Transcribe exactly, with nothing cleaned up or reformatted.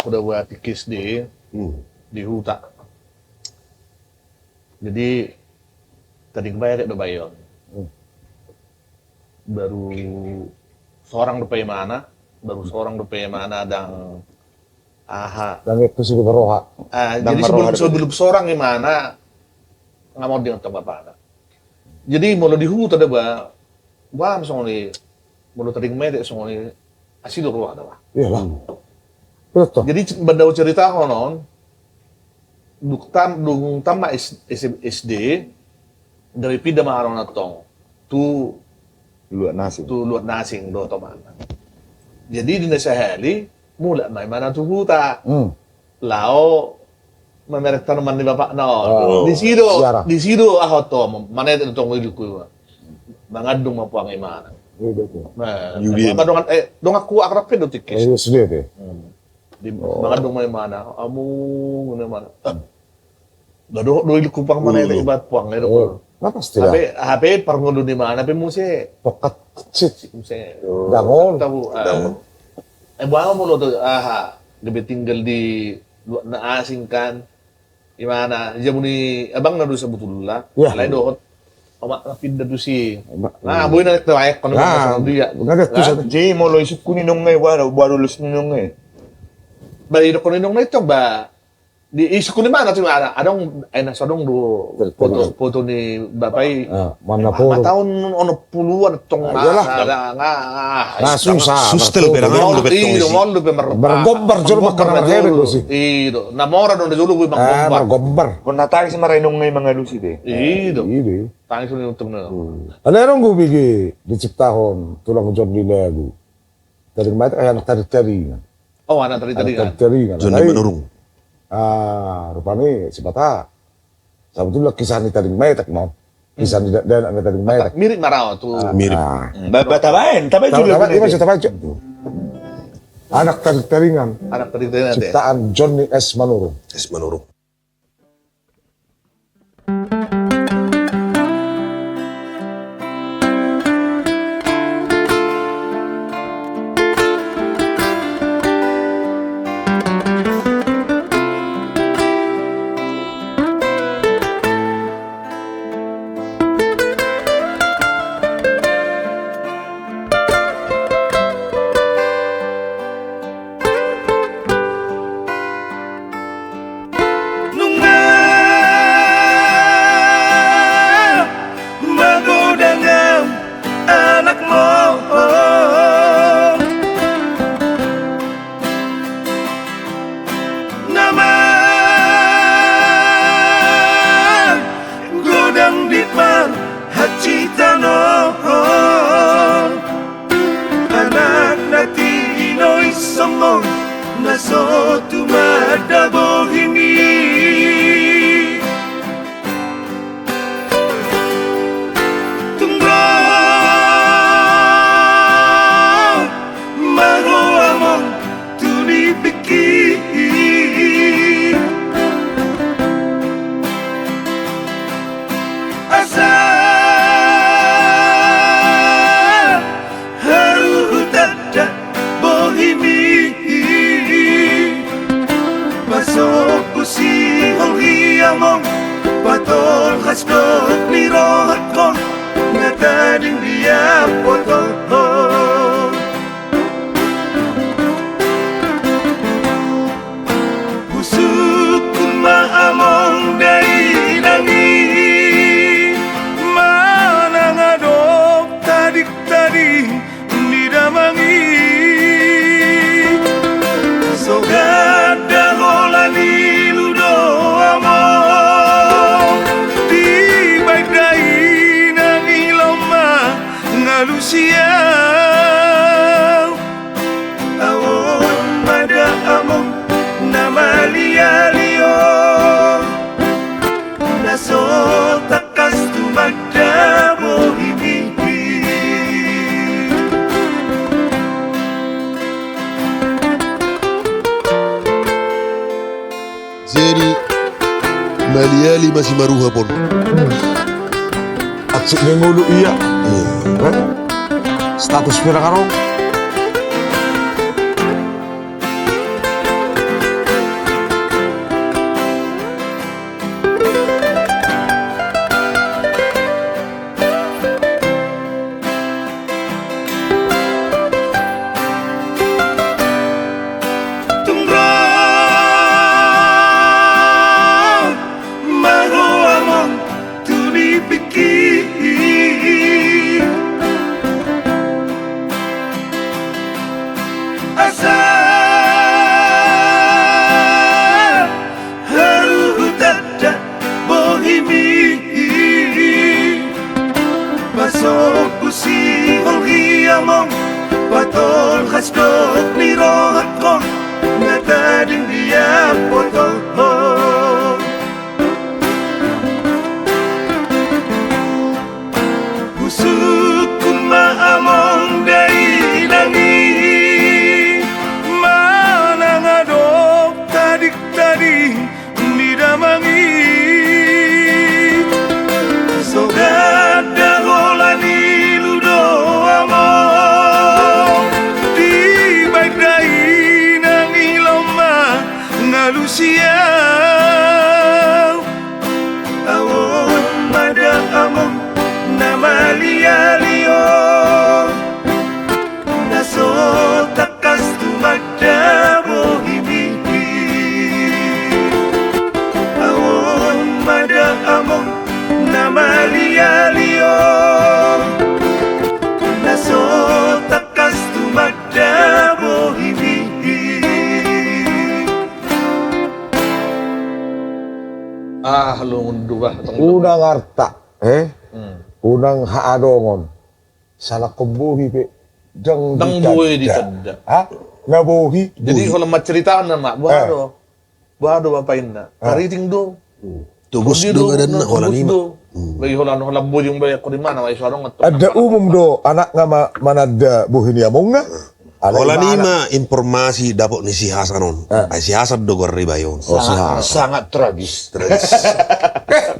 Udah buat tingki S D di huta. Jadi tading metek do ba i on. Baru sorang dope imana, baru sorang dope imana ndang aha. Ndang itu sih baroha. Jadi sebelum sorang imana ngamot dengan tong bapana. Jadi molo di huta da ba, ba songon i, molo tading metek songon i, asi do roha da ba. Iyalah. Jadi baen do au cerita honon, dung tama S D, gabe pinda ma haroan tong tu luat na asing dohot omana. Jadi di na sahali mulak ma imana tu huta. Lao mamereng tanoman ni bapakna on. Di si do, di si do aha tong, manetek tong ilukku. Mangandung ma puang imana. Donganku akrab pe do tingki S D. Mangandung ma imana, amung imana. Dohot do ilukku puang manetek iba puang. Hape parngolu ni imana pe muse. Tongkat cit. Muse. Dangol. Boha ma molo tu aha, gabe tinggal di luat na asing kan. Imana, jabu ni abangna do sabutulna. Alai dohot omakna pinda tusi. Boi na tu aek kono. Jadi molo isungkun inongna i, boha do lus ni inongna i? Ba idokkon inongna i tong ba, isungkun imana tu imana, adong, ai na so adong do foto ni bapa i. Taon onom puluan tong. Iyalah. Sustel pe, adong do pe tong. Margombar jolo, margombar. Na mora do na jolo boi margombar. Margombar. Nunga tangis ma ra inongna i mangalusi be. I do. Tangis do inongna. Alai adong do bege diciptahon tulang John di lagu. Tading metek, anak tading-tadingan. Oh, anak tading-tadingan. John di Manurung. Rupani sipata. Sabutulna kisah ni tading metek ma on. Kisah ni dakdanak na tading metek. Mirip ma ra tu. Mirip. Tabaen, tabaen jolo. Anak tading-tadingan. Anak tading-tadingan. Ciptaan Johnny S Manurung. S Manurung. Nunga magodang au anakmu. Na magodang di parhatian on. Anak na tinois songon na so tumanda bohimi. Tung ro ma rohamon tu nipingki. Asa haruhut tanda bohimi. Masombu sihol hiamon patolhas gok ni rohangkon na tading di ampoton. Husungkun ma among dainang i manang adong tading-tading ni damang i. So ganda holan ilu do among dibaen dainang i laho mangalusi au. Au on ma da among na maliali on. Na so tangkas tumanda bohimi. Jadi maliali ma si maruhap on. Atik ni ngolu ia. Status pe na adong. Dohot ni rohangkon na tading diapotongkon. Husungkun ma among dainang i manang adong tadingtading ni damang i. So ganda holan ilu do among dibaen dainang i laho mangalusi au. Au on ma da among na malialia on na so tangkas tumanda bohimi. Au on ma da among na malialia on na so tangkas tumanda bohimi. Ah, lungun dua. Unang arta, eh? Hmm. Unang haadongon. Salangkon bohi pe ndang, ndang boi ditanda. Ditanda. Ha? Na bohi. Jadi, bohi. Holan manceritaan nama, boha do? Eh. Boha do bapa inna? Eh. Kariting do. Hmm. Tobus do, do, badanna, na holan tobus ima. Do. Hmm. Bagi holan, holan bojong baya ko di mana, wai so adong. Adat umum do, anak nga ma-, mananda bohi ni amongna. Alai holan ima informasi dapot ni si Hasan on. Eh. Ai si Hasan do goar ni bayo on. Oh, si Hasan. Sangat, sangat tragis. Tragis. Eh,